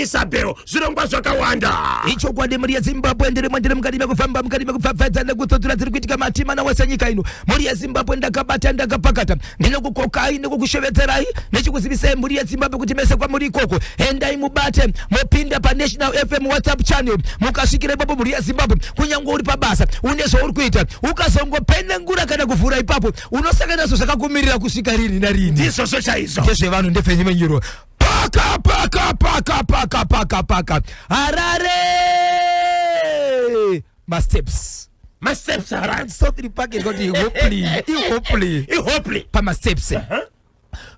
Isabel, zvirongwa zvakawanda. Ichokwadi mhuri yeZimbabwe, ndiri mwendiri mukati mekufamba, mukati mekupfapfaidza nekutsodzora dziri kuitika matima wese nyika ino. Mhuri yeZimbabwe, ndakabata ndakapakata, ndinokukokai nekukushevedzerai nechikuzivisai mhuri yeZimbabwe kuti mese kwamuri ikoko endai mubate mopinda paNational FM WhatsApp channel. Mukasvikira ipapo, mhuri yeZimbabwe, kunyange uri pabasa, une zvauri kuita, ukazongopenengura kana kuvhura ipapo, unosangana nazvo zvakakumirira kusvika rini narini. Ndizvozvo chaizvo. Ndezvevanhu, ndefenyemenyuro. Paka paka paka paka paka paka, Harare, masteps. Masteps, Harare. South Park kuti ihopli, ihopli. Ihopli. Pamasteps.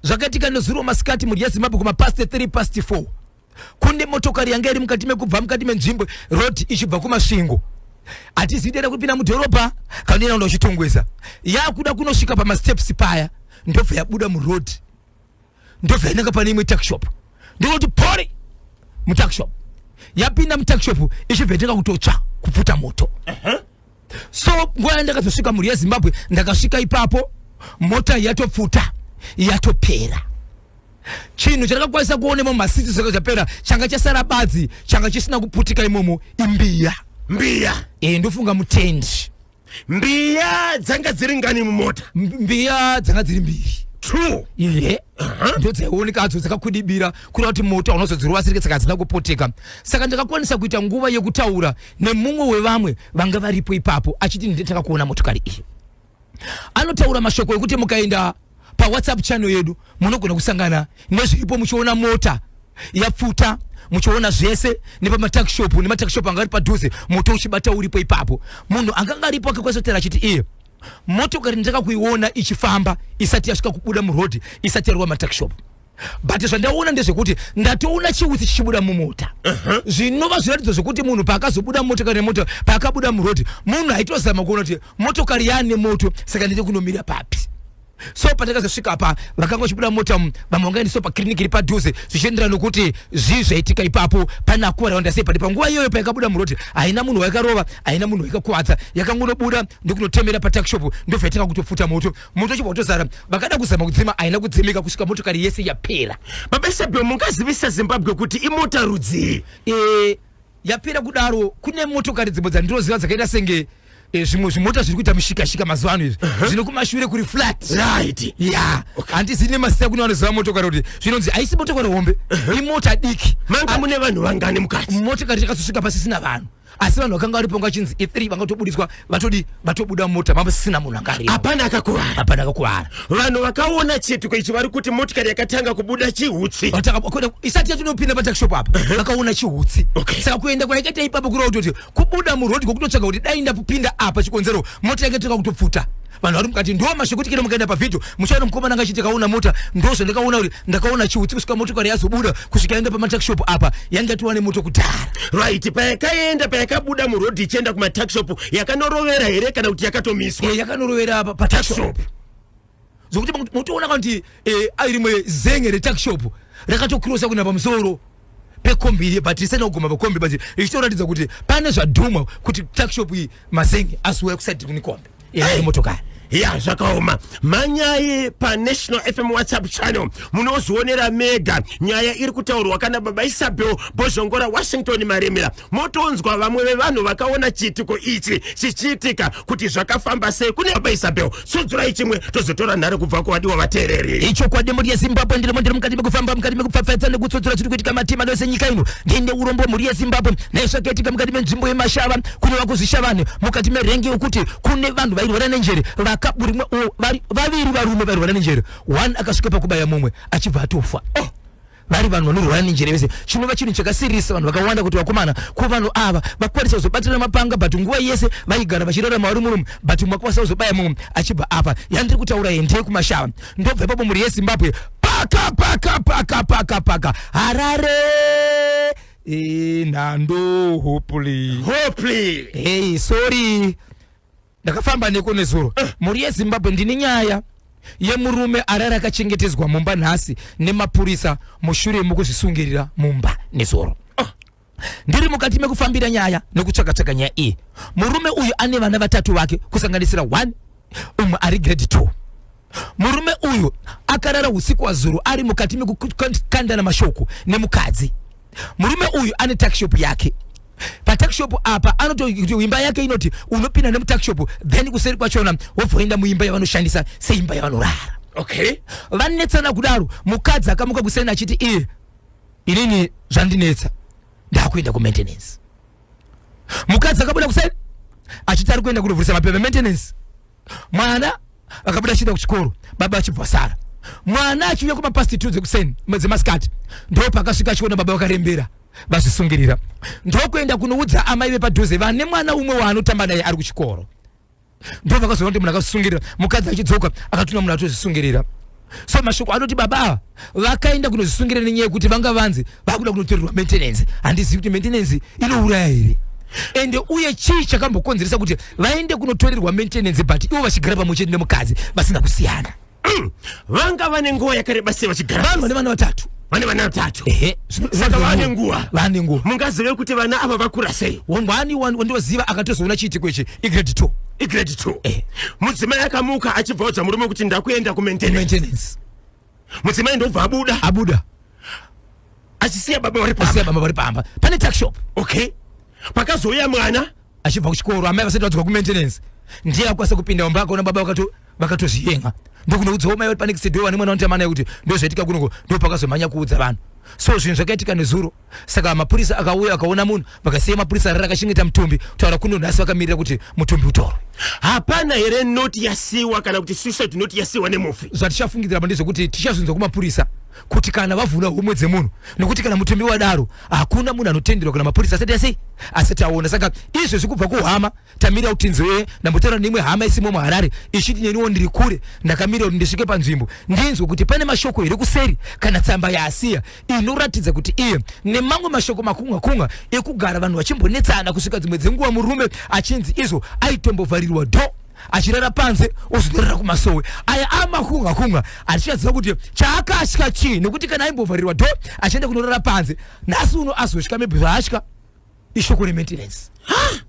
Zvakaitika nezuro masikati, mhuri yeZimbabwe, kuma past 3, past 4, kune motokari yanga iri mukati mekubva mukati menzvimbo road ichibva kuMasvingo. Hatizivi dera kupinda mudhorobha kana inoenda kuChitungwiza. Yakuda kunosvika pamasteps paya, ndobva yabuda muroad, ndobva yananga pane imwe tuckshop. Ndinoti pori mutuckshop, yapinda mutuckshop ichibva yatanga kutotsva, kupfuta moto. So nguva yandakazosvika, mhuri yeZimbabwe, ndakasvika ipapo mota yatopfuta, yatopera. Chinhu chandakakwanisa kuonemo masiti zvaka zvapera, changa chasara badzi, changa chisina kuputika imomo, imbiya. Mbiya. E, ndofunga mutendi. Mbiya dzanga dziri ngani mumota? Mbiya dzanga dziri mbiri. True. Iye ndo dzaioneka adzo dzakakwidibira, kureva kuti moto haunozodzirova sirike, saka hadzina kupoteka. Saka ndakakwanisa kuita nguva yekutaura nemumwe wevamwe vanga varipo ipapo, achiti nditaka kuona motokari iyi. Anotaura mashoko ekuti mukaenda paWhatsApp channel yedu munogona kusangana nezviripo, muchiona mota yapfuta, muchiona zvese nepamatakshop, nematakshop anga ari padhuze, moto uchibata uripo ipapo. Munhu anganga aripo akakwanisa kutaura achiti iye motokari ndakakuiona ichifamba isati yasvika kubuda murodhi, isati yarova matakshop, but zvandaona ndezvekuti ndatoona chiutsi chichibuda mumota, zvinova zviratidzo zvekuti munhu paakazobuda motokari nemota, paakabuda murodhi, munhu aitozama kuona kuti motokari yaane moto, saka ndite kunomira papi. So patakazosvika pa vakanga vachibuda mota umu, vamwe vangaendeswa pakiriniki iri padhuze, zvichienderana nokuti zvii zvaitika ipapo, pane akuvara wanda sei. Pati panguva iyoyo paikabuda murodhi, haina munhu waikarovha, haina munhu waikakuvadza. Yakangonobuda ndokunotemera patakshop, ndobva yatanga kutopfuta moto. Moto uchibva watozara. Vakada kuzama kudzima, haina kudzimika kusvika motokari yese yapera. Baba Isabel, mungazivisa Zimbabwe kuti imota rudzii? E, yapera kudaro, kune motokari dzimwe dzandinoziva dzakaita senge zvimwe zvimota zviri kuita mushikashika mazuva ano izvi, zvino kumashure kuri flat. Ya, handisi nemazita, kune vanoziva motokari kuti zvinonzi haisi motokari hombe, imota diki. Manga mune vanhu vangani mukati? Motokari takazosvika pasisina vanhu, asi vanhu vakanga varipo ngachinzi i3 vangatobudiswa, vatodi vatobuda mota mapasisina munhu anga arimo. Hapana akakuvara? Hapana akakuvara. Vanhu vakaona chiitiko ichi vari kuti motikari yakatanga kubuda chihutsi. Isati yatinopinda patakshop apa, vakaona chihutsi. Saka kuenda kwaikaita ipapo kureva kutoti kubuda murodhi kwokutotsvaga kuti dai ndapinda apa, chikonzero mota yakaitaka kutopfuta, vanhu vari mukati. Ndo mashoko kuti kena mukaenda pavhidhio muchaona mukomana anga achiti akaona mota, ndo zvandakaona kuti ndakaona chiutsi kusvika motokari yazobuda, kusvika yaenda pamatakshop apa, yange yatova nemoto kudhara. Right, payakaenda, payakabuda murodhi ichienda kumatakshop, yakanorovera here kana kuti yakatomiswa? Eh, yakanorovera patakshop, zvokuti mutoona kuti rimwe zenge retakshop rakatokrosa kuenda pamusoro pekombi iyi, but risina kuguma pakombi, but ichitoratidza kuti pane zvadhumwa kuti takshop iyi mazenge azuwa kuside kune kombi ine motokari. Ya, zvakaoma. Mhanyai paNational FM WhatsApp channel, munozvionera mega nyaya iri kutaurwa kana Baba Isabel Bozhongora Washington Maremera. Motonzwa vamwe vevanhu vakaona chiitiko ichi chichiitika kuti zvakafamba sei. Kune Baba Isabel, sudzurai chimwe, tozotora nhare kubva kuvadiwa vateereri. Ichokwadi mhuri yeZimbabwe, ndirimo ndiri mukati mekufamba, mukati mekupfapfaidza nekutsodzora zviri kuitika matima ose nyika ino. Ndine urombo, mhuri yeZimbabwe, nezvakaitika mukati menzvimbo yeMashava, kunova kuZvishavane, mukati merengi, yokuti kune vanhu vairwara nenjere vakaburimwe vaviri, varume vairwara nenjere. One akasvika pakubaya mumwe achibva atofa. Oh, vari vanhu vanorwara nenjere vese, chinova chinhu chakasiririsa vanhu vakawanda kuti vakomana, ko vanhu ava vakwanisa kuzobatana mapanga, but nguva yese vaigara vachirarama vari murume, but mumwe akwanisa kuzobaya mumwe achibva apa. Yandiri kutaura iyi ndeyekuMashava. Ndobva ipapo, mhuri yeZimbabwe, paka paka paka paka paka, Harare, nhando hopefully. Hopefully. Hey, sorry, ndakafamba neko nezuro. Mhuri yeZimbabwe, ndine nyaya yemurume arara akachengetedzwa mumba nhasi nemapurisa mushure mekuzvisungirira mumba nezuro. Ndiri mukati mekufambira nyaya nekutsvaka-tsvaka nyaya iyi. Murume uyu ane vana vatatu vake, kusanganisira one umwe ari grade 2. Murume uyu akarara usiku wazuro ari mukati mekukandana mashoko nemukadzi. Murume uyu ane tuckshop yake. Patuckshop apa anototi imba yake inoti unopinda nemutuckshop, then kuseri kwachona wobva woenda muimba yavanoshandisa seimba yavanorara. Okay. Vanetsana kudaro, mukadzi akamuka kuseni achiti iye, inini zvandinetsa, ndakuenda kumaintenance. Mukadzi akabuda kuseni achiti ari kuenda kunovhurisa mapepa emaintenance. Mwana akabuda achienda kuchikoro, baba achibva sara. Mwana achiuya kumapast 2 dzekuseni dzemasikati, ndo pakasvika achiona baba vakarembera vazvisungirira, ndokuenda kunoudza amai vepadhuze vane mwana umwe waanotamba naye ari kuchikoro. Ndo vakazoona kuti munhu akazvisungirira. Mukadzi achidzoka akatuna munhu atozvisungirira. So mashoko anoti baba ava vakaenda kunozvisungirira nenyaya yekuti vanga vanzi vakuda kunotorerwa maintenance. Handizivi kuti maintenance inouraya here, ende uye chii chakambokonzeresa kuti vaende kunotorerwa maintenance, but ivo vachigara pamwe chete nemukadzi vasina kusiyana. Vanga vane nguva yakareba sei vachigara? Vanhu vane vana vatatu. Vane vana vatatu. Ehe. Saka vane nguva. Vane nguva. Mungazive kuti vana ava vakura sei? Wangwani wandoziva akatozoona chiitiko ichi igrade 2. Igrade 2. Eh. Mudzimai akamuka achibva udza murume kuti ndakuenda kumaintenance. Maintenance. Mudzimai ndobva abuda. Abuda. Achisiya baba vari pamba. Achisiya baba vari pamba pane tuckshop. Okay, pakazouya mwana achibva kuchikoro, amai vasati vadzoka kumaintenance, ndiye akwanisa kupinda mumba akaona baba vakatozviyenga, ndokunoudzawo mai vari panext door vane mwana vanotamba naye kuti ndozvaitika kunoko. Ndopakazomhanya kuudza vanhu. So zvinhu zvakaitika nezuro. Saka mapurisa akauya akaona munhu, vakasiya mapurisa arara akachengeta mutumbi. Kutaura kuno nhasi vakamirira kuti mutumbi utorwe. Hapana here note yasiwa, kana kuti suicide note yasiwa nemufi? Zvatichafungidzira pa ndezvekuti tichazvinzwa kumapurisa kuti kana vavhura homwe dzemunhu, nekuti kana mutumbi wadaro hakuna munhu anotenderwa kana mapurisa asati asei asati aona. Saka izvezvi kubva kuhama tamirira kuti tinzwe. Ndambotaura neimwe hama isimo muHarare ichiti neniwo ndiri kure, ndakamirira kuti ndisvike panzvimbo ndinzwe kuti pane mashoko here kuseri kana tsamba yaasiya inoratidza kuti iye nemamwe mashoko makunga kunga ekugara vanhu vachimbonetsana kusvika dzimwe dzenguva murume achinzi izvo aitombovharirwa do achirara panze ozonorara kumasowe. Aya amakunga kunga atichaziva kuti chaakatya chii, nekuti kana aimbovharirwa do achienda kunorara panze, nhasi uno azosvika maybe zvaatya ishoko remaintenance.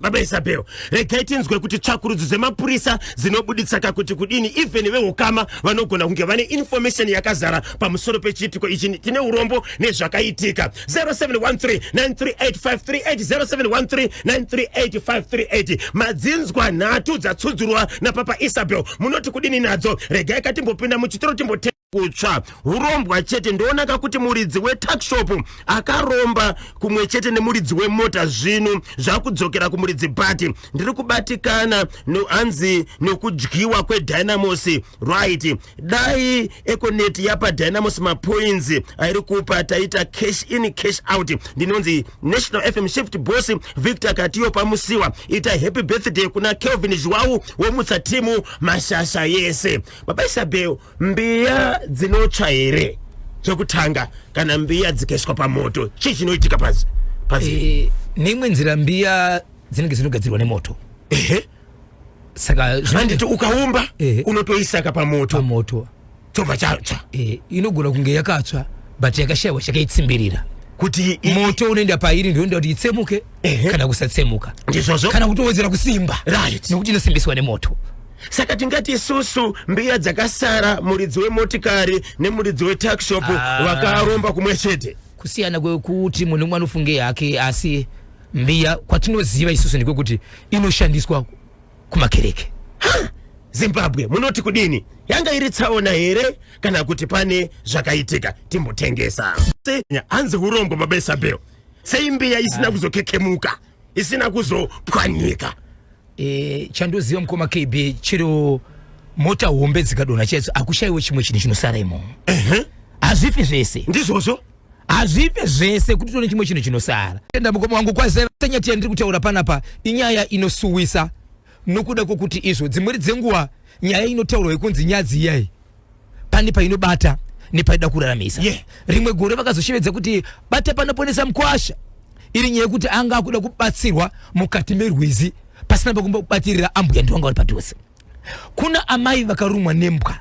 Baba Isabel, regai tinzwe kuti tsvakurudzo dzemapurisa dzinobuditsaka kuti kudini. Even veukama vanogona kunge vane information yakazara pamusoro pechiitiko ichi. Tine urombo nezvakaitika. 0713938538, 0713938538. Madzinzwa nhatu dzatsudzurwa napapa Isabel, munoti kudini nadzo? Regai katimbopinda muchitoro timbote kutsva. Urombwa chete. Ndoonaka kuti muridzi wetuckshop akaromba kumwe chete nemuridzi wemota. Zvinhu zvakudzokera kumuridzi, but ndiri kubatikana hanzi nokudyiwa kweDynamos. Right, dai Econet yapa Dynamos mapoints airi kupa, taita cash in cash out. Ndinonzi National FM shift boss Victor Katiyo paMusiwa. Ita happy birthday kuna Kelvin Zhwau womutsa timu mashasha yese. Baba Isabel, mbiya dzinotsva here? Chekutanga, kana mbiya dzikaiswa pamoto, chii chinoitika pasi pasi? Neimwe nzira mbiya dzinenge dzinogadzirwa nemoto. Saka Handiti ukaumba unotoisaka pamoto? Pamoto. Chobva chatsva. Inogona kunge yakatsva, but yakashayiwa chakaitsimbirira. Kuti moto unoenda pairi ndioenda kuti itsemuke kana kusatsemuka. Ndizvozvo. Kana kutowedzera kusimba. Nekuti inosimbiswa nemoto. Saka tingati isusu mbiya dzakasara, muridzi wemotikari nemuridzi wetuckshop Ah. vakaromba kumwe chete? Kusiyana kwekuti munhu umwe anofunge hake, asi mbiya kwatinoziva isusu ndekwekuti inoshandiswa kumakereke. Zimbabwe, munoti kudini? Yanga iri tsaona here kana kuti pane zvakaitika? Timbotengesa. Hanzi urombo. Baba Isabel, sei mbiya isina kuzokekemuka, isina kuzopwanyika? Chandoziva mukoma KB, chero mota hombe dzikadonha chaidzo hakushayiwe chimwe chinhu chinosara imomo. Hazvifi zvese. Ndizvozvo. Hazvife zvese, kuti tone chimwe chinhu chinosara. Enda mukoma wangu kwasenyati yandiri kutaura panapa inyaya inosuwisa nokuda kwokuti izvo dzimweni dzenguva nyaya inotaurwa yekunzi nyadzi iyai pane painobata nepaida kuraramisa. Rimwe gore vakazoshevedza kuti bata panoponesa mukwasha, iri nyaya yekuti anga akuda kubatsirwa mukati merwizi pasina pakumbobatirira, ambuya ndiwanga vari padhuze. Kuna amai vakarumwa nembwa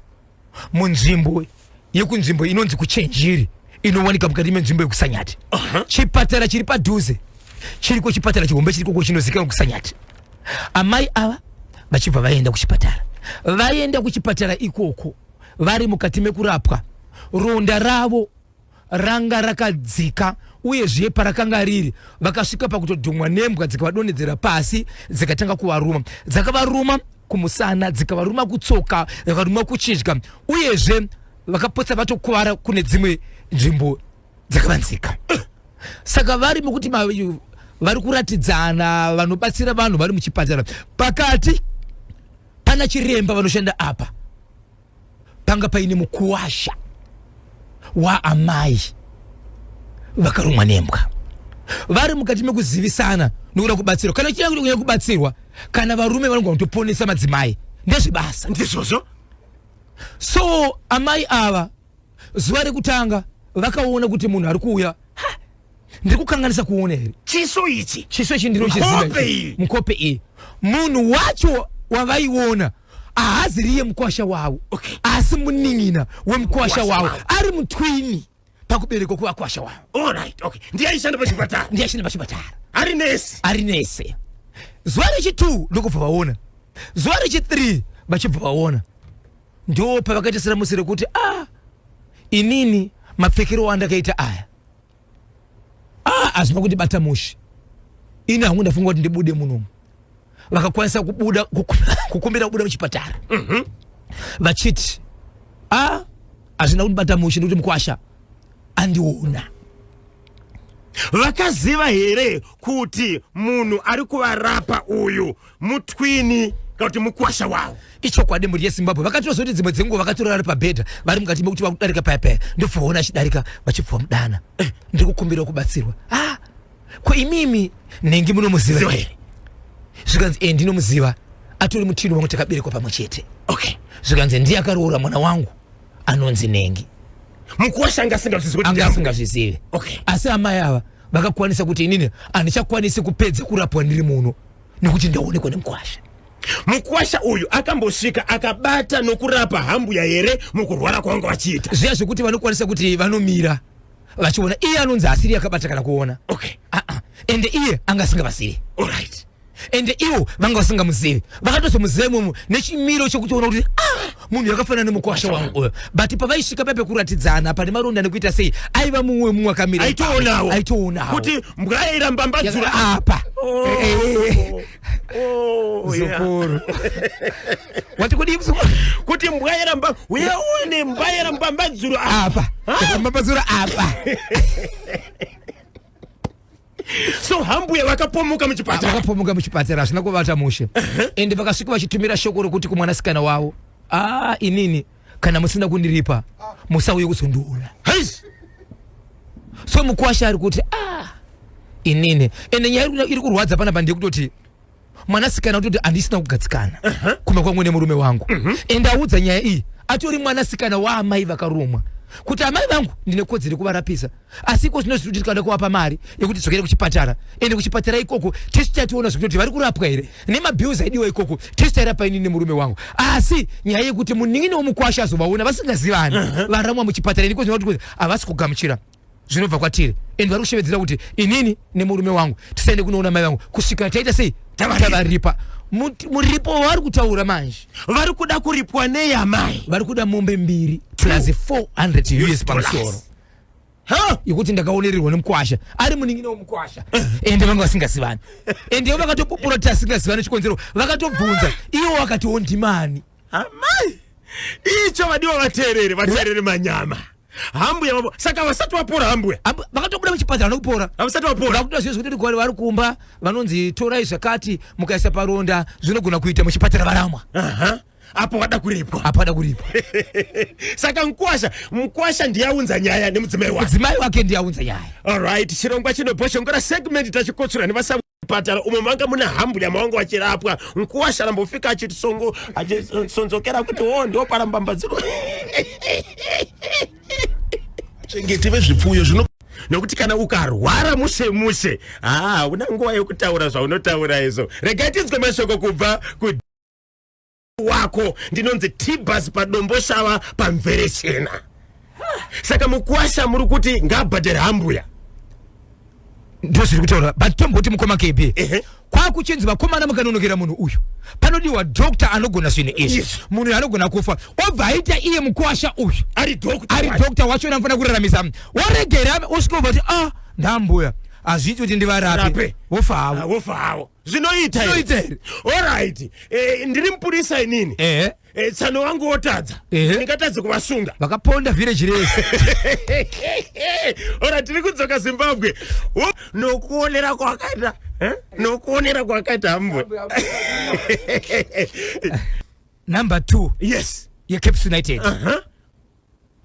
munzvimbo yekunzvimbo inonzi kuChenjiri, inowanika mukati menzvimbo yekuSanyati. Chipatara chiri padhuze chiriko, chipatara chihombe chirikoko chinozikanwa kuSanyati. Amai ava vachibva vaenda kuchipatara. Vaenda kuchipatara ikoko, vari mukati mekurapwa, ronda ravo ranga rakadzika. Uyezve parakanga riri vakasvika pakutodhumwa nembwa dzikavadonhedzera pasi dzikatanga kuvaruma. Dzakavaruma kumusana, dzikavaruma kutsoka, vakaruma kuchidya uyezve vakapotsa vatokuvara kune dzimwe nzvimbo dzakavanzika. Saka vari mukuti vari kuratidzana vanobatsira vanhu vari muchipatara pakati pana chiremba vanoshanda apa panga paine mukuwasha waamai vakarumwa nembwa vari mukati mekuzivisana nokuda kubatsirwa kana chida kunyanya kubatsirwa kana varume vanogona kutoponesa madzimai ndezvebasa ndizvozvo so amai ava zuva rekutanga vakaona kuti munhu ari kuuya ndiri kukanganisa kuona here chiso ichi chiso ichi ndinochiziva mukope iyi munhu wacho wavaiona haazi riye mukwasha wavo okay. asi munin'ina wemukwasha wavo ari mutwini pakuberekwa kwevakwasha wavo Alright, okay. ndiye aishanda pachipatara ndiye aishanda pachipatara ari nesi ari nesi zuva rechi2 ndokubva vaona zuva rechi3 vachibva vaona ndo pavakaita seramusi rekuti ah inini mapfekero andakaita aya ah hazvina kundibata mushe ini hangu ndafunga kuti ndibude munomu vakakwanisa kubuda kukumbira kubuda muchipatara mhm. vachiti a hazvina kundibata mushe nekuti mukwasha andiona vakaziva here kuti munhu ari kuvarapa uyu mutwini kana kuti mukwasha wavo ichokwadi mhuri yezimbabwe vakatozoti dzimwe dzenguva vakatorara vari pabhedha vari mukati mekuti vakudarika paya paya ndobva achidarika vachibva mudana eh, ndiri kukumbira kubatsirwa ah, ko imimi nhengi munomuziva here zvikanzi e ndinomuziva atori mutwini wangu takaberekwa pamwe chete okay zvikanzi ndiye akaroora mwana wangu anonzi nhengi mukuwasha anga asingazvizivi anga asingazvizivi okay asi amai ava vakakwanisa kuti inini handichakwanisi kupedza kurapwa ndiri muno nekuti ndaonekwa nemukwasha mukwasha uyu akambosvika akabata nokurapa hambuya here mukurwara kwavanga vachiita zviya zvekuti vanokwanisa kuti vanomira vachiona iye anonzi asiri akabata kana kuona okay ah, ah. ende iye anga asingavasivi alright ende ivo vanga vasingamuzivi vakatozomuziva imomo nechimiro chekutiona kuti ah, munhu yakafanana nemukwasha wangu uyo but pavaisvika paya pekuratidzana pane maronda nekuita sei aiva mumwe mumwe akamira aitoonawo aitoonawo kuti mbwa yairamba mbadzura apa oh, oh, zukuru wati kudii mzukuru kuti mbwa yaramba uye une mbwa yaramba mbadzuro apa yaramba mbadzuro apa so hambuya vakapomuka muchipatara vakapomuka muchipatara hazvina kuvata mushe ende vakasvika vachitumira shoko rokuti kumwanasikana wavo aa ah, inini kana musina kundiripa musauye kuzondiona so mukwasha ari kuti ah inini ende nyaya iri kurwadza panapa ndeyekutoti mwanasikana kutoti handisina kugadzikana uh -huh. kumba kwangu nemurume wangu uh mhm. -huh. ende audza nyaya iyi atori mwanasikana waamai vakarumwa kuti amai vangu ndine kodzero yekuvarapisa asi iko zvino zviri tikada kuvapa mari yekuti dzokere kuchipatara ende kuchipatara ikoko tese tationa zvekutoti vari kurapwa here nemabills aidiwa ikoko tese tairapa ini nemurume wangu asi nyaya yekuti munin'ina womukwasha azovaona vasingazivani uh -huh. varamwa muchipatara ende iko zvino havasi kugamuchira zvinobva kwatiri and vari kushevedzera kuti inini nemurume wangu tisaende kunoona mai vangu kusvika taita sei tavaripa muripo wavari kutaura manje vari kuda kuripwa nei amai vari kuda mombe mbiri plus 400 us pamusoro yekuti ndakaonererwa nemukwasha ari munin'ina wemukwasha ende vanga vasingazivani ende ivo vakatopupura kuti asingazivani chikonzero vakatobvunza ivo vakatiwo ndimani amai icho vadiwa vateereri vateereri manyama hambuya vavo saka vasati vapora hambuya vakatobuda muchipatara nokupora havasati vapora vakuda zviye zvekuti gore vari kumba vanonzi torai zvakati mukaisa paronda zvinogona kuita muchipatara varamwa apo vada kuripwa apo vada kuripwa saka mkwasha mkwasha ndiye aunza nyaya nemudzimai wake mudzimai wake ndiye aunza nyaya alright chirongwa chinobhoshongora segment tachikotsura nevasa chipatara umo manga muna hambuya mawanga vachirapwa nkuwasha rambofika achisongo achisonzokera kuti wo ndo parambambadziro chengeti vezvipfuyo zvino nokuti kana ukarwara mushe mushe haa hauna nguva yekutaura zvaunotaura izvo regai tinzwe mashoko kubva ku wako ndinonzi tibas padomboshava pamverechena saka mukwasha muri kuti ngaabhadhare hambuya ndozviri kutaura but tomboti mukoma kb kwakuchinzi vakomana mukanonokera munhu uyu panodiwa doctor anogona zvinhu izvi yes. munhu uyu anogona kufa obva aita iye mukwasha uyu ari doctor wacho anofanira kuraramisa waregera osvika obva kuti ah Ndambuya, hazviiti kuti ndivarape. Rape. Vofa havo. Ah, wofa havo. Zvinoita here? Zvinoita here? Alright, ndiri mupurisa inini. Tsano wangu wotadza, ndingatadze kuvasunga? Vakaponda village rese. Ora, tiri kudzoka Zimbabwe. Nokuonera kwakaita, eh? Nokuonera kwakaita hambwe. Number 2 yeCaps United.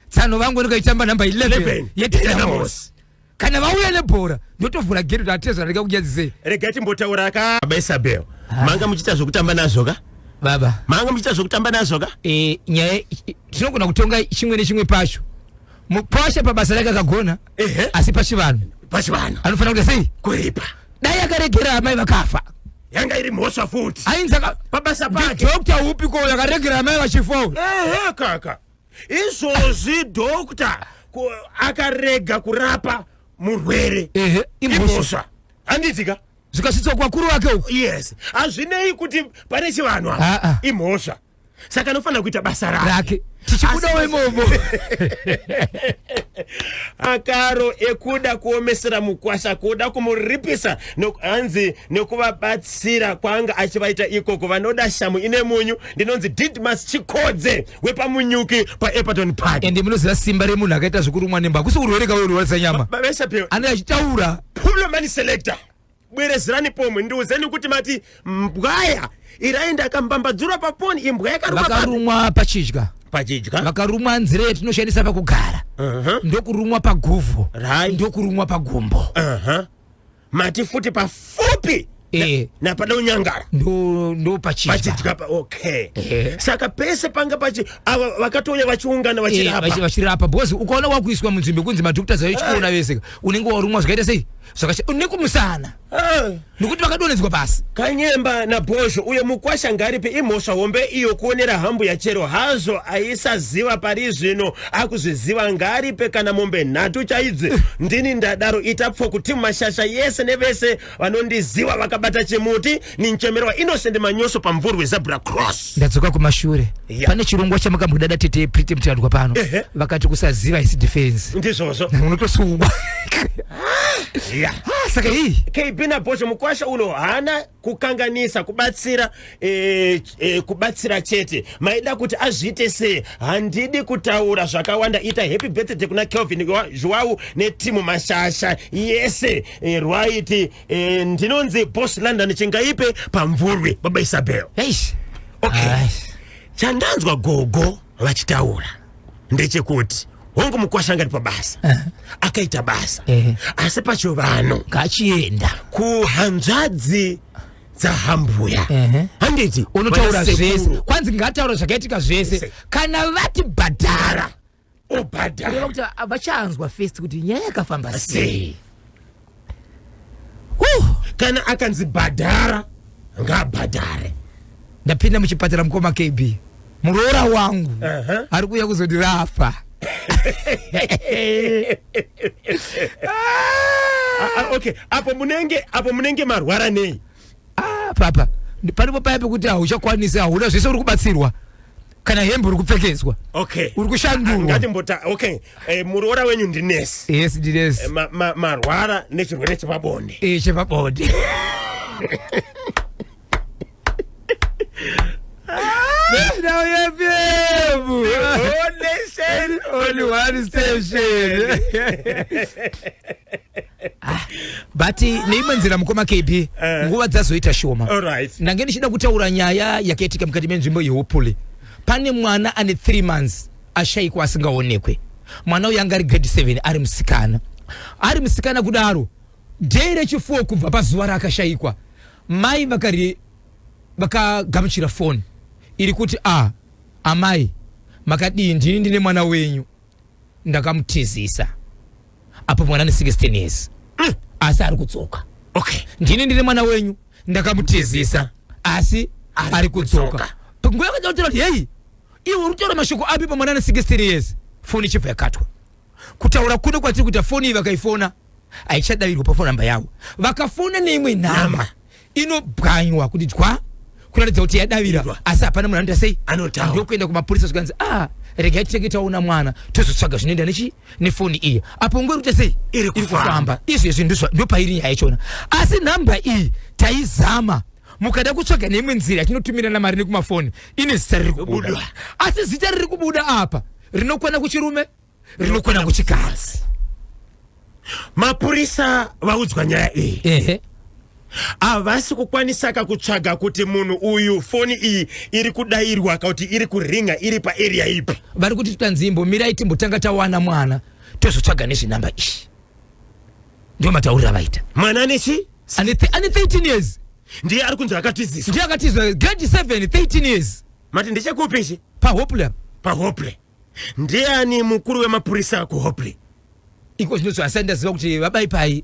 Tsano vangu ndikaitamba number 11 11 yeDynamos. Dynamos. Kana vauya nebhora, ndotovhura gate kuti atezva rega kunyadzisei. Rega timbotaura ka, Baba Isabel, manga muchiita zvokutamba nazvo ka? Baba. Manga muchiita zvokutamba nazvo ka? Nyaya tinogona kutonga chimwe nechimwe pacho. Mukwasha pabasa rake akagona, asi pachivanhu Pachivanhu anofanira kuita sei? Kuripa. Dai akaregera amai vakafa, yanga iri mhosva futi. Ainzi Pabasa pake. Doctor upi ko akaregera amai vachifa? Ehe kaka, izvozvi doctor akarega kurapa murwere, Ehe, imhosva. Imhosva, handiti ka? Zvikasvitswa kuvakuru vake uku. Yes, hazvinei kuti pane chivanhu apa. Ah, ah. Imhosva, saka anofanira kuita basa rake. Rake tichibudawo imomo. Akaro ekuda kuomesera mukwasha, kuda kumuripisa, hanzi nekuvabatsira kwanga achivaita ikoko, vanoda shamu ine munyu. Ndinonzi Didmas Chikodze wepaMunyuki paEpaton Park. Ende munoziva simba remunhu akaita zvekurumwa nembwa, kusi urwere kauye urwarisa nyama. Baba Isabel. Anenge achitaura. Pulomani selector, bwerezerani pomwe, ndiuzeni kuti mati mbwaya iraenda akambambadzura paponi, imbwa yakaruma papi? Vakarumwa pachidya. Pachidya. Vakarumwa nzira yatinoshandisa pakugara, ndokurumwa paguvhu, ndokurumwa pagumbo. Mati futi pafupi napada unyangara. Ndo pachidya. Pachidya okay. Ehe. Saka pese panga pachi ava vakatouya vachiungana vachirapa. Vachirapa, because ukaona wakuiswa munzvimbo kunzi madoctors vaichiona vese, unenge warumwa zvakaita sei, zvakasha nekumusana, nekuti vakadonhedzwa pasi. Kanyemba naBhozho, uye mukwasha ngaripe, imhosva hombe iyo kuonera hambuya, chero hazvo aisaziva. Pari zvino akuzviziva, ngaripe kana mombe nhatu chaidzi. Ndini ndadaro. Ita pfo timu Mashasha yese nevese vanondiziva vakabata chimuti. Ninchemerwa Innocent Manyoso paMvurwi Zebra Cross. Ndadzoka kumashure. Pane chirongwa chamakambodada tete Priti Mutandwa pano, vakati kusaziva isi defense. Ndizvozvo. Unotosungwa. Ah, saka iyi KB naBhozho, mukwasha uno haana kukanganisa kubatsira, kubatsira chete. Maida kuti azviite sei? Handidi kutaura zvakawanda. Ita happy birthday kuna Kelvin Zhuwau netimu Mashasha yese. Right, ndinonzi Boss London Chingaipe paMvurwi. Baba Isabel. Eish. Okay. Ai. Chandanzwa gogo vachitaura ndechekuti hongu, mukwasha angati pabasa akaita basa, asi pachivanhu ngachienda kuhanzvadzi dzahambuya, handiti? Unotaura Vanasekuru. zvese, kwanzi ngataura zvakaitika zvese. Zvese. Kana vati bhadhara, obhadhara. Kureva kuti vachanzwa first kuti nyaya yakafamba sei. Sei. Kana akanzi bhadhara, ngaabhadhare. Ndapinda muchipatara, mukoma KB, muroora wangu ari kuuya kuzondirapa. Ah, ah, okay, apo munenge marwara nei? Ah, papa paripo paya pekuti hauchakwanisi, hauna zvese, uri kubatsirwa, kana hembe uri kupfekedzwa, uri kushandurwa. Ngatimbota, okay, muroora wenyu ndinesi? Yes, ndinesi. Marwara nechirwere chepabonde? Chepabonde. National FM. Nation. Only one station. Ah, but neimwe nzira, mukoma KB, nguva dzazoita shoma. Ndange ndichida kutaura nyaya yakaitika mukati menzvimbo yeUpuli. Pane mwana ane 3 months ashayikwa asingaonekwe. Mwana uyu anga ari grade 7, ari musikana. Ari musikana kudaro, day rechi4 kubva pazuva raakashayikwa, mai vakari vakagamuchira foni iri kuti, "A amai, makadii? Ndini ndine mwana wenyu, ndakamutizisa." Apo mwana ane 16 years, asi ari kudzoka. "Ndini ndine mwana wenyu, ndakamutizisa, asi ari kudzoka." Nguva yakada kutaura kuti, "Hei iwe, uri kutaura mashoko api pamwana ane 16 years?" Foni ichibva yakatwa. Kutaura kuno kwatiri kuita, foni iyi vakaifona haichadavirwa pafoni namba yavo. Vakafona neimwe nhamba, inobwanywa kuti dwa. Kuratidza kuti yadavira, asi hapana munhu anoita sei? Anotaura. Ndokuenda kumapurisa, zvikanzi, "Ah, regai titenge taona mwana, tozotsvaga zvinoenda nechi nefoni iyi." Apo nguva iri kuita sei? Iri kufamba. Izvezvi ndopairi nyaya yachona, asi nhamba iyi taizama. Mukada kutsvaga neimwe nzira yatinotumirana mari nekumafoni, ine zita riri kubuda. Buda. Asi zita riri kubuda apa rinokwana kuchirume, rinokwana kuchikadzi. Mapurisa vaudzwa nyaya iyi. Ehe. Havasi kukwanisaka kutsvaga kuti munhu uyu, foni iyi iri kudayirwa kana kuti iri kuringa iri paarea ipi. Vari kuti tanzimbo mirai timbotanga tawana mwana, tozotsvaga nezvenhamba iyi. Ndio matauriro avaita. Mwana nechi Ane 13 years. Ndiye ari kunzi akatiziswa. Ndiye akatizwa, grade 7, 13 years. Mati ndechekupi ichi? PaHopley. PaHopley. Ndiani mukuru wemapurisa kuHopley? Iko zvino asati ndaziva kuti vabai pai.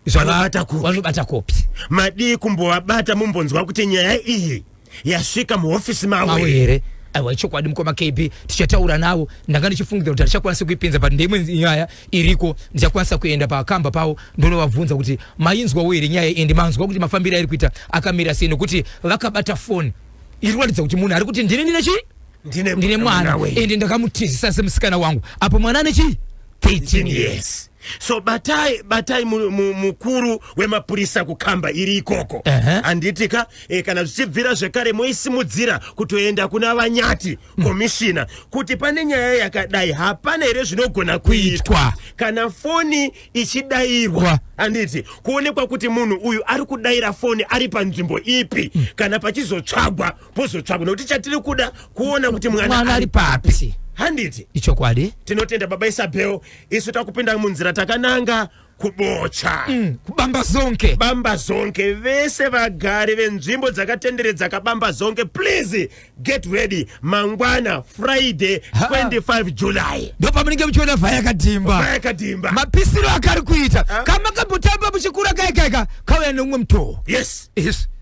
Vanobata kupi? Vanobata kopi. Madii kumbovabata mumbonzwa kuti nyaya iyi yasvika muhofisi mavo mavo here? Aiwa, ichokwadi, mukoma KB, tichataura navo. Ndanga ndichifungidzira kuti hatichakwanisi kuipinza, but ndeimwe nyaya iriko. Ndichakwanisa kuenda pakamba pavo, ndonovabvunza kuti mainzwawo here nyaya iyi, ende manzwa kuti mafambiro airi kuita akamira sei, nokuti vakabata foni iri kuratidza kuti munhu ari kuti ndini ndine chii? Ndine ndine mwana wenyu. Ende ndakamutizisa semusikana wangu, apo mwana ane chii? 13 years. Yes, so batai batai mukuru wemapurisa kukamba iri ikoko. Handitika kana zvichibvira zvekare moisimudzira kutoenda kuna vanyati komishina kuti pane nyaya yakadai, hapana here zvinogona kuitwa? Kuitwa. Kana foni ichidayirwa, handiti kuonekwa kuti munhu uyu ari kudayira foni ari panzvimbo ipi? Kana pachizotsvagwa, pozotsvagwa, nokuti chatiri kuda kuona kuti mwana mwana ari papi. Handiti? Ichokwadi. Tinotenda, baba Isabel. Isu takupinda munzira takananga kuBocha. Kubamba zonke. Bamba zonke. Vese vagari venzvimbo dzakatenderedza kabamba zonke, please get ready, mangwana Friday, 25 July. Ndopamunenge muchiona vhaya kadhimba. Yakadhimba. Mapisiro akari kuita kamakambotamba muchikura kaikaika kauya neumwe mutoo. Yes.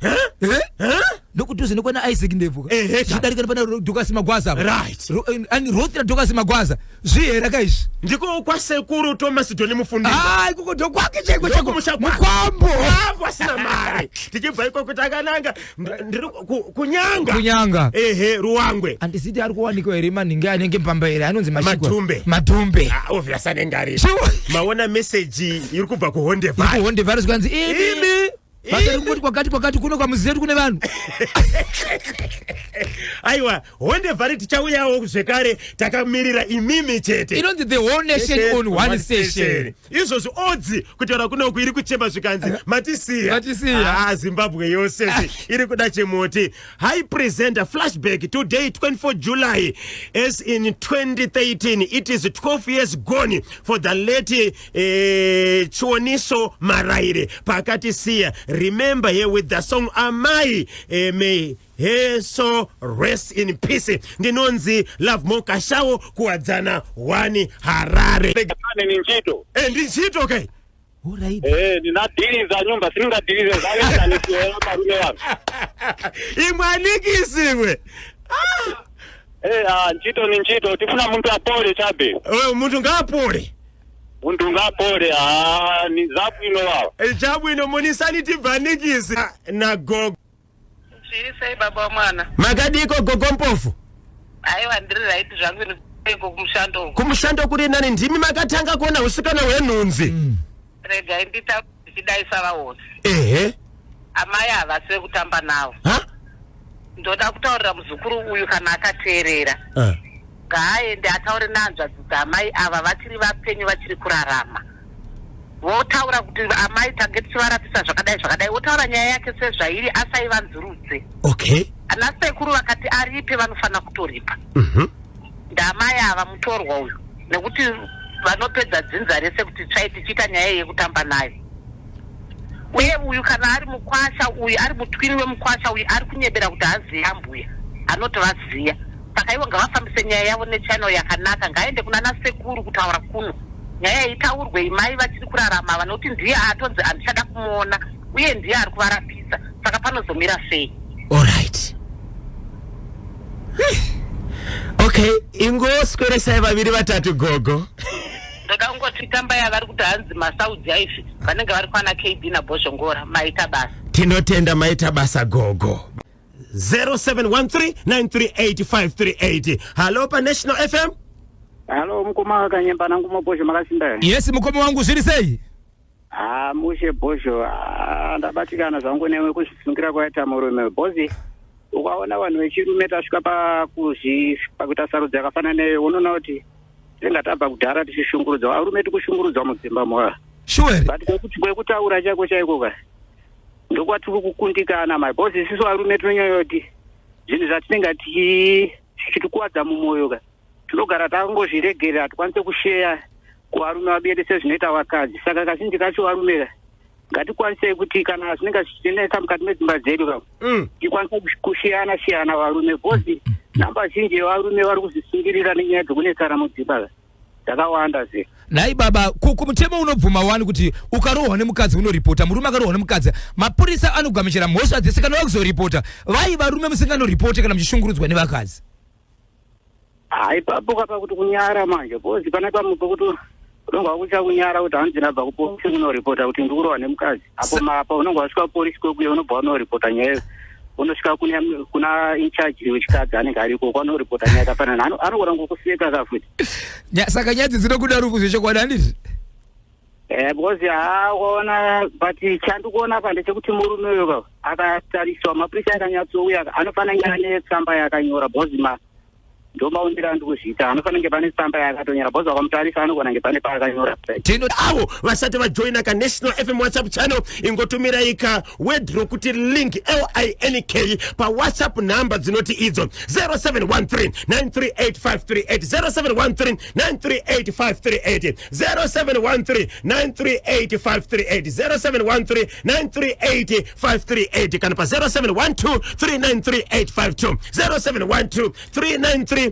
Huh? Eh? Huh? Ndokuduze nekwana Isaac Ndebvu. Ehe. Chidarika nepana Dokasi Magwaza apa. Ani road raDokasi Magwaza zvihera kaizvi. Ndiko kwasekuru Thomas Doni Mufundisi. Ah, ikoko ndokwake chaiko chaiko. Ndokumusha kwake. Mukwambo. Avo asina mari. Tichibva ikoko takananga ndiri kuNyanga. Kunyanga. Ehe, Ruwangwe. Handisiti ari kuwanikwa here manhingi anenge mbamba here anonzi mashikwa? Madhumbe. Madhumbe. Ah, obvious anenge ari. Sure. Maona meseji iri kubva kuHonde Valley. Ikuhonde Valley, zvikanzi imi Imi. Basa riri kungoti kwakati kwakati kuno kwamuzivetu kune vanhu. Aiwa, Honde Valley tichauyawo zvekare, takamirira imimi chete. Inonzi the whole nation on one station. Izvozvi odzi kutaura kunoku iri kuchema, zvikanzi matisiya. Matisiya. Ah, Zimbabwe yose iri kuda chimuti. Hi presenter, flashback today, 24 July, as in 2013. It is 12 years gone for the late Chioniso Maraire pakatisiya. Remember here with the song Amai. May her soul rest in peace. Ndinonzi Love Mokashawo, Kuwadzana 1, Harare. Ane ni ntchito. Ndi ntchito, okay. Alright. Ndinadhiriza nyumba, siningadhirize zavesanisiwela marume wanu. Imwe anikisiwe. Ah, ntchito ni ntchito, tifuna munthu apole chabe. Munthu ngaapole. Munthu ngapole, ah, ni zabwino wawa. Chabwino, munisani tibvanikisi na gogo. Zviri sei, baba wamwana? Makadiko, gogo Mpofu? Aiwa, ndiri right zvangu iko kumushando uko. Kumushando kuri nani. Ndimi makatanga kuona usikana hwenhunzi. Regai ndita ndichidaisa vahosi. Ehe. Amai havasi vekutamba navo. Ha. Ndoda kutaurira muzukuru uyu, kana akateerera, ngaaende ataure nehanzvadzi dzaamai ava vachiri vapenyu, vachiri kurarama. Votaura kuti amai tange tichivarapisa zvakadai zvakadai, votaura nyaya yake sezvairi, asaivanzurudze. Ana sekuru vakati aripe, vanofanira kutoripa. Ndamai ava mutorwa uyu, nekuti vanopedza dzinza rese kuti tsvai tichiita nyaya yekutamba nayo. Uye uyu kana ari mukwasha uyu, ari mutwini wemukwasha uyu, ari kunyebera kuti haziya ambuya, anoti vaziya. Saka ivo ngavafambise nyaya yavo nechannel yakanaka. Ngaende kuna nasekuru kutaura kuno, nyaya itaurwe imai vachiri kurarama, vanoti ndiye atonzi handichada kumuona, uye ndiye ari kuvarapisa. Saka panozomira sei? Alright, okay, ingosweresai vaviri vatatu, gogo. Ndoda kungoti tamba yavari kuti hanzi masaudzi aifi, vanenge vari kwana KB naBhozhongora. Maita basa. Tinotenda, maita basa, gogo. 0713 938 538. Hallo paNational FM. Halo, mukoma Kanyemba nangu Bhozho, makasimba here? Yes, mukoma wangu, zviri sei? Ha, mushe Bhozho. Ah, ndabatikana zvangu newe kuzvisungira kwaita murume bhozi. Ukaona vanhu vechirume tasvika pakuita sarudzo yakafanana neyo, unoona kuti tinenge tabva kudhara tichishungurudzwa. Varume tikushungurudzwa mudzimba moya. Sure. But kwekutaura chaiko chaiko ka, ndokwatiri kukundikana mai, bhozi isusu varume tinonyanya kuti zvinhu zvatinenge tichitikuwadza mumwoyo ka, tinogara takangozviregerera, hatikwanise kusheya kuvarume vabedu sezvinoita vakadzi. Saka kazhinji kacho varume ka, ngatikwanisei kuti kana zvinenge zvichinetsa mukati medzimba dzedu ka, tikwanise kushiyana shiyana varume, bhozi namba zhinji yevarume vari kuzvisungirira nenyaya dzekunetsana mudzimba ka dzakawanda ze. Nhai baba, kumutemo unobvuma wani kuti ukarohwa nemukadzi unoripota? Murume akarohwa nemukadzi, mapurisa anogamuchira mhosva dzese kana vakuzoripota. Vai varume musinganoripote kana muchishungurudzwa nevakadzi? Hai, papo kapa kuti kunyara manje, bhozi pana pamwe pekuti unonga wakucha kunyara kuti hanzi ndabva kupolisi kunoripota kuti ndikurohwa nemukadzi apo. Mapa unonga wasvika kupolisi kwekuye, unobva unoripota nyaya, unosvika kuna in-charge wechikadzi anenge ariko, kwanoripota nyaya yakafanana, anogona ngokuseka kafuti. Saka nyadzi dzinokuda rufu zvechokwadi, handiti? Eh, because ha, ukaona, but chandikuona apa ndechekuti murume uyo ka akatariswa, mapurisa akanyatsouya, anofanira kunge ane tsamba yaakanyora, because ma ndo maondero andikuzviita, anofanira kunge pane tsamba yaakatonyora, because wakamutarisa anogona kunge pane paakanyora. Tino Avo vasati vajoina kaNational FM WhatsApp channel, ingotumirai ka word rokuti link, LINK, paWhatsApp nhamba dzinoti idzo 0713 938538, 0713 938538, 0713 938538, 0713 938538, kana pa 0712 393852, 0712 393852,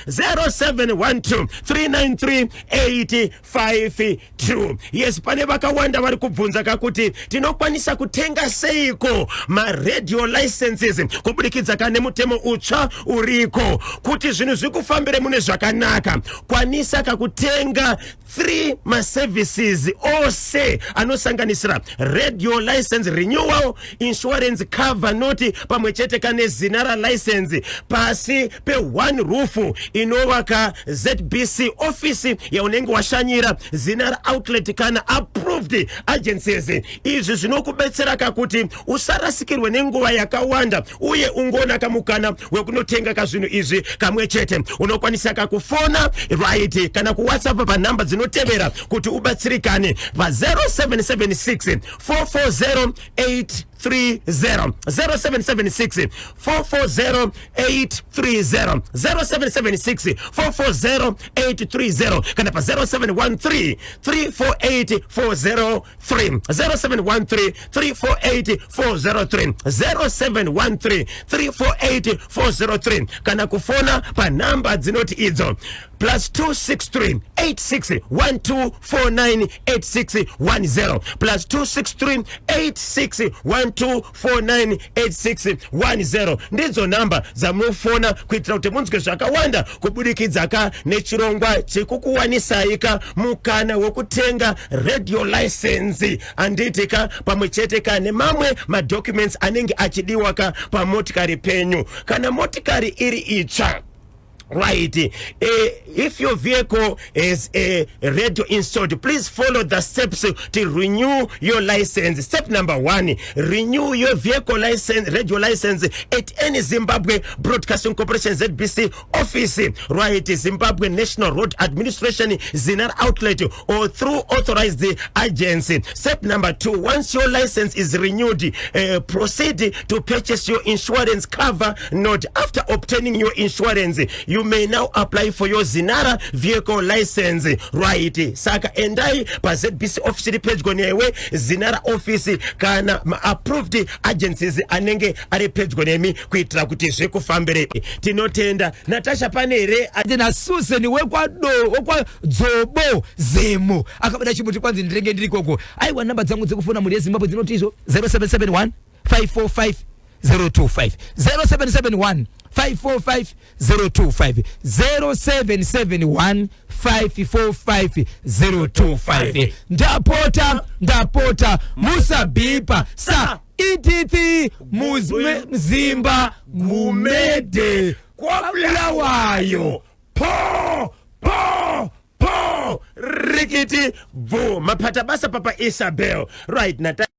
0712 393852. Yes, pane vakawanda vari kubvunza kakuti tinokwanisa kutenga seiko maradio licenses kubudikidza ka nemutemo utsva uriko. Kuti zvinhu zvikufambire mune zvakanaka, kwanisa kakutenga 3 maservices ose anosanganisira radio license renewal, insurance cover note, pamwe chete kane ZINARA license pasi pe1 roof, inova ka ZBC office yaunenge washanyira, ZINARA outlet kana approved agencies. Izvi zvinokubetsera kakuti usarasikirwe nenguva yakawanda uye ungoona kamukana wekunotenga kazvinhu izvi kamwe chete. Unokwanisa kakufona, right, kana kuWhatsApp panhamba dzinotevera kuti ubatsirikane pa0776 440 830, 0776 440 830, 0776 440 830, kana pa 0713 348 403, 0713 348 403, 0713 348 403, kana kufona panhamba dzinoti idzo +263 86 12 49 86 10, +263 86 12 49 86 10. Ndidzo nhamba dzamunofona kuitira kuti munzwe zvakawanda kubudikidza ka nechirongwa chekukuwanisai ka mukana wekutenga radio license, handiti ka, pamwe chete ka nemamwe madocuments anenge achidiwa ka pamotikari penyu kana motikari iri itsva. Right. If your vehicle is a radio installed, please follow the steps to renew your license. Step number one, renew your vehicle license, radio license at any Zimbabwe Broadcasting Corporation, ZBC office, right? Zimbabwe National Road Administration, ZINARA outlet, or through authorized agency. Step number two, once your license is renewed, proceed to purchase your insurance cover note. After obtaining your insurance, you may now apply for your ZINARA vehicle license, right? Saka endai paZBC office iri pedyo newe, ZINARA office, kana maapproved agencies anenge ari pedyo nemi kuitira kuti zvikufambire. Tinotenda. Natasha, pane here? NaSusan wekwaDzobo Zemo akabata chimuti, kwanzi ndirenge ndiri ikoko. Aiwa, namba dzangu dzekufona mhuri yeZimbabwe dzinoti izvo 0771 545 025, 0771 545 025, 0771 545 025. Ndapota, ndapota, musabhipa sa. Edith Muzimba Gumede kwaBulawayo. Po po po, rikiti bvu, mapata basa, Papa Isabel. Right, Nata.